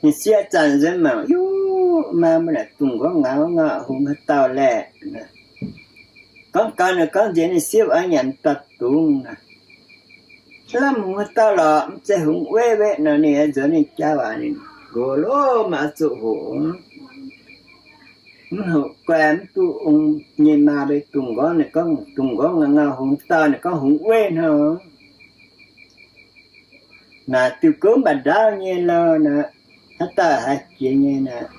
Ninh sieqv zanc nzuonx mangc, Yuv, maa mbuo naaic dungz nqorngv ngau ngau hungx haaix dauh laeh. Gorngv gaux ninh gorngv nziex ninh sieqv oix nyanc daaih dungz naaic, Lamh hungx haaix dauh lorqc, mv zeiz hungx wetv wetv nor. Ninh nzuonx ninh jaa waac ninh nqox loh, maiv zuqc hoqc. Mv hoqc guai mv duqv ong nyei maa mbuo dungz nqorngv. Ninh gorngv dungz nqorngv ngau ngau hungx dauh, ninh gorngv hungx wetv hnangv. Naaic diuh gouv mba'ndaauv nyei lorh naaic, haaix dauh haiz jiex nyei naaic.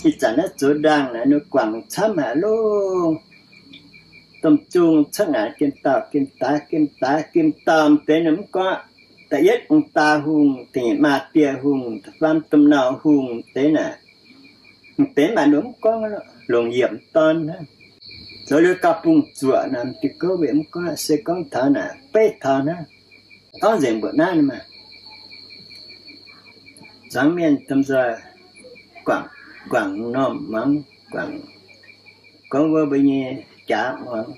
Ih zanc naaiv zoux ndaangh naaic, ninh guangc camv haic loh. Domh zung cuotv naaic, gem dauh gem daaix, gem daaix gem dauh, m'deix ninh mv gorngv, da'yietv ong-daa hungh, da'nyeic maa die hungh, da'faam domh nauh hungh deix naaic. M'deix mv baac ninh mv gorngv, longc yiemc dorn hnangv. Zoux liuz gauh bungx zuoqc naaic, m'diuh gouv mv gorngv, se gorngv taux naaic beiv taux hnangv. Gorngv nzengc mbuoqc naaiv maah. Zuangx mienh domh nzoih guangc, guangc m'normh muangx, guangc, gorngv wuov mbuo nyei jaax muangx,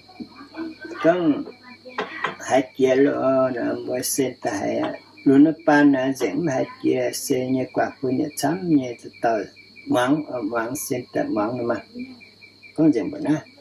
gorngv haiz jiex loh, mbuo sen daaih haiz aqv. Lunx naaiv baan naaic nzengc mv haiz jiex, se nyei guaax bun yietc camv nyei, dauh dauh muangx, muangx sen daaih muangx nor maah. Gorngv nzengc mbuoqc naaiv.